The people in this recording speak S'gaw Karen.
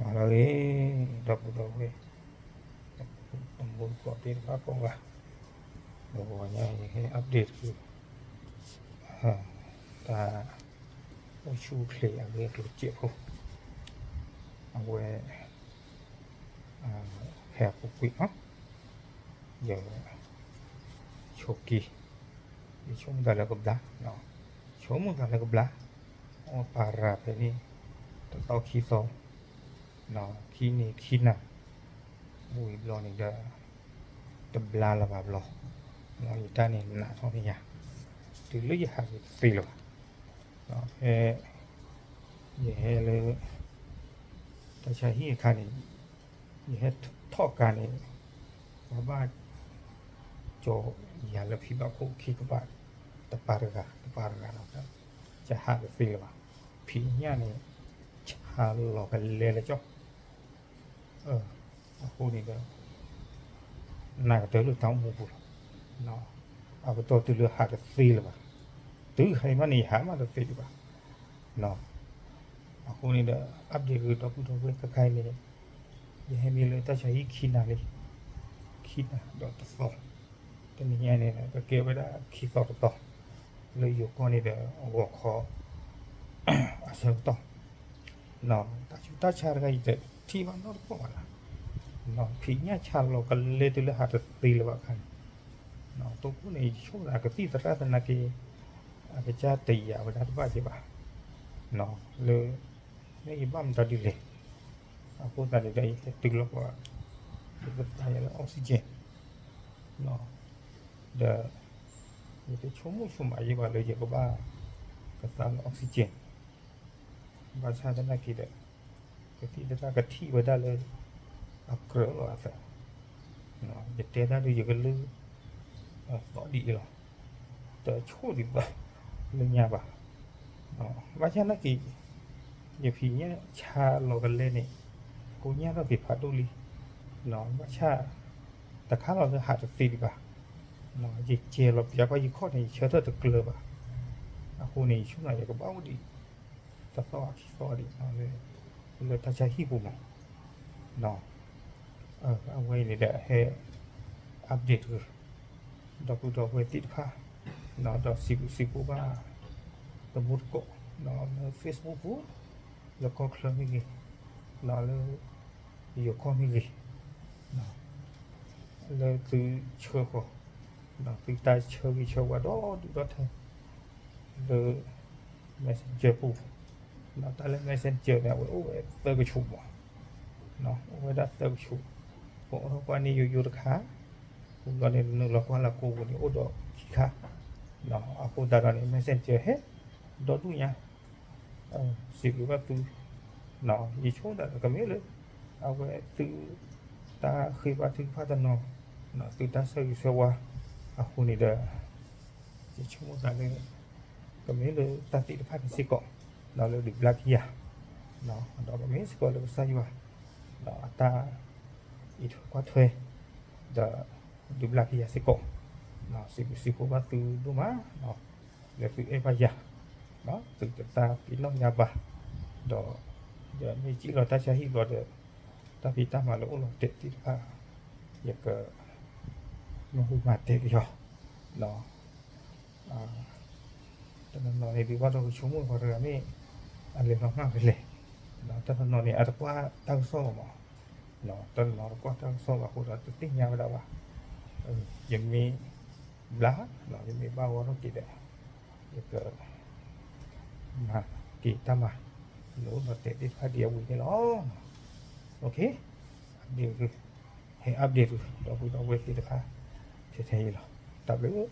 လၢအဂ့ၤ ဒီပုၢ်ဒီဝဲၢ် တံၤသကိးသ့ၣ်တဖၣ်ကိးဂၤ, ဒီးပှၤညါယဟဲ update တၢ် တၢ်အိၣ်ဆူၣ်အိၣ်ချ့အဂ့ၢ်အကျိၤစဲးဖိ, အဝဲ ဟဲပူၤကွံာ်နီၤ, ယ ဆိက့ၤ, ယဆိကမိၣ်သးလၢကဘျါ, ဆိကမိၣ်သးလၢကဘျါ, အဝဲပာ်ရၤဖဲန့ၣ် တသီခံသီ, ခံနံၤခံနၤ, ဝံၤဘျီန့ၣ်ဒီး တဘျါလၢၤဘၣ်ဘျီ, ယတၢ်န့ၣ်နးထီၣ်န့ၢ်ယၤ, တုၤလၢယဟးက့ၤတသ့လၢၤဘၣ်, ဖဲ ယဟဲလၢ တၢ်ဆါဟံၣ်အခါန့ၣ် ယဟဲထီၣ်ကါန့ၣ် ပှၤဘၣ် ကၠီၤယၤလၢဖံဘၣ်ခိၣ်ခံကဘၣ်, တပၤတဂၤ တပၤတဂၤလီၤ, ယဟးတသ့လၢၤဘၣ်, ဖံးညၣ်န့ၣ် ဆါလီၤကလဲလၢကၠီ အဃိန့ၣ်ဒီး နကတၢၢ်လၢတၢ်အိၣ်မူပူၤလီၤ, အပတီၢ်တုၤလၢဟးတသ့လၢၤဘၣ်, တုၤဟဲမးန့ၣ် ယဟးမးတသ့ဒံးဘၣ်, အဃိန့ၣ်ဒီး update ဂ့ၤဒီပုၢ်ဒီဝဲၢ်ခဲခါအံၤန့ၣ် ယဟဲမံလၢတၢ်ဆါဟံၣ်ခံနၤလံ, ခံနၤဒီးတသီ, တနံၤညါန့ၣ် ကကဲဝဲဒၣ်ခံသီတသီ, လၢယိၤကီၢ်န့ၣ်ဒီး ဂီၤခီ အဆၢကတီၢ် တၢ်ဆူးတၢ်ဆါတခါအံၤ တထံၣ်ဘၣ်နီတပီၢ်ဘၣ်လၢ်, ဖံးညၣ်ဆါလီၤကလဲတုၤလၢဟးတသ့လၢၤဘၣ်အခါန့ၣ်, တိခိၣ်န့ၣ် ယဆိကမိၣ်သးကသံၣ်သရၣ်သနာ်က့ အကစၢ်တယာ်ဝဲဒၣ်တဘၣ်က့ဘၣ်, လၢ မ့ၢ်ယဘၣ်မတၤဒ်လဲၣ်, အဃိသတးန့ၣ်ဒီး ယဟဲတုၤလီၤပှၤ ယကသးယၤလၢ oxygen ဒီး ယတဆိကမိၣ်ဆိကမးယဲဘၣ်လၢယကဘၣ်ကသးလၢ oxygen ဘၣ်ဆၣ်သနာ်က့ဒီး ကသံၣ်သရၣ်ကထံၣ်ဝဲဒၣ်လၢ အကြၢးလီၤအသး, ယတဲတၢ်ဒုးယကလုၢ် သီၣ်ဒ်အံၤလီၤ, တဆိၣ်ဒံးဘၣ်လၢညါဘၣ်, ဘၣ်ဆၣ်သနာ်က့ ယဖံးညၣ်ဆါလီၤကလဲန့ၣ် ကိညၢ်ထီၣ်က့ၤဖးဒိၣ်လံ, ဘၣ်ဆၣ် တခါလီၤလၢဟးတသ့ဒံးဘၣ်, ယကဲလီၤပျၢၤကွၢ်ယခီၣ်န့ၣ် ယဆၢထၢၣ်တကျၢၤဘၣ်, အဃိန့ၣ် ယဆိကမိၣ်ယကဘၣ်အိၣ်ဒံး တသီခံသီဒံး လၢတၢ်ဆါဟံၣ်ပူၤမး အဝဲအံၤန့ၣ်ဒီးဟဲ update တဂ့ၤ ဒီပုၢ်ဒီဝဲၢ်သ့ၣ်တဖၣ်, ဒီးစံးဘျုးစံးဖှိၣ်ဘၣ် တံၤသကိး လၢ Facebook ပူၤ, လၢကီၢ်ချၢမ့ၢ်ဂ့ၤ, လၢ ယိၤကီၢ်မ့ၢ်ဂ့ၤ, လၢသုဆှၢဃီၤ, သုတၢ်ဆၢဂ့ၤဆၢဝါဒီဒူၣ်ဒီထၢ လၢ Messenger ပူၤ, တၢ်လၢ Messenger န့ၣ် အဝဲအိၣ်ဝဲသၢကဆူးမး, အိၣ်ဝဲဒၣ်သၢကဆူး, ပအိးထီၣ်ကွၢ်န့ၢ်ယိယိတခါ, ပူၤဘျီန့ၣ် နုာ်လီၤကွၢ်လၢကိပူၤန့ၣ် အိၣ်ဒီးခံခါ, အဃိသတးဒီးန့ၣ် Messenger ဟဲ ဒီဒူၣ်ညါ စံးဘျုးဘၣ်သု, ယဆိကမိၣ်သးဒီးကမ့ၢ်လၢ အဝဲသု တၢ်ဃ့ဘါထုကဖၣ်တနီၤ, သုတၢ်ဆၢဂ့ၤဆၢဝါ, အဃိန့ၣ်ဒီး ယဆိကမိၣ်သးလၢ ကမ့ၢ်လၢတၢ်သ့ၣ်တဖၣ်န့ၣ်စ့ၢ်ကီး, လၢဒုးဘျါက့ၤယၤ, ဒီးကမ့ၢ်စ့ၢ်ကီးလၢကစၢ်ယွၤ, ဒီးအတၢ်အံးထွဲကွၢ်ထွဲ, ဒီး ဒုးဘျါက့ၤယၤစ့ၢ်ကီး, စံးဘျုးစံးဖှိၣ်ဘၣ်သုဒိၣ်မး, လၢသုအဲၣ်ဘၣ်ယၤ, သုတသးပ့ၤနီၣ်ယၤဘၣ်, ဒီး ယမ့ၢ်စံၣ်လီၤတၢ်ဆါဟံၣ်ဘျီဒီး တၢ်ဖံးတၢ်မၤလၢအိၣ်လီၤတဲာ်သ့ၣ်တဖၣ်, ယက မၤဟူမၤတဲာ်က့ၤအီၤ, တနီၤနီၤန့ၣ် ဒုးဘၣ်ဒီးကဆိကမိၣ်ပှၤတဂၤမ့ၢ် အလဲၤလီၤမၢ်ဖဲလဲၣ်, တနီၤနီၤန့ၣ် အတကွၢ်တၢ်ကစီၣ်ဘၣ်မး, တနီၤနီၤတကွၢ်တၢ်ကစီၣ်ဘၣ်အဃိဒီး တသ့ၣ်ညါဝဲဒၣ်ဘၣ်, ယမ့ၢ် ဘျါ, ယမ့ၢ်ဘၣ်ဂီၤထီၣ်က့ၤဒီး ယက မၤက့ၤတၢ်မၤ လၢအိၣ်လီၤတဲာ်သ့ၣ်တဖၣ်ဒ်အဝံၤန့ၣ်လီၤ. အဒ့ၣ်, ဟဲ update ဒီပုၢ်ဒီဝဲၢ်သ့ၣ်တဖၣ် ထဲထဲအံၤလီၤ. တၢ်ဘျုး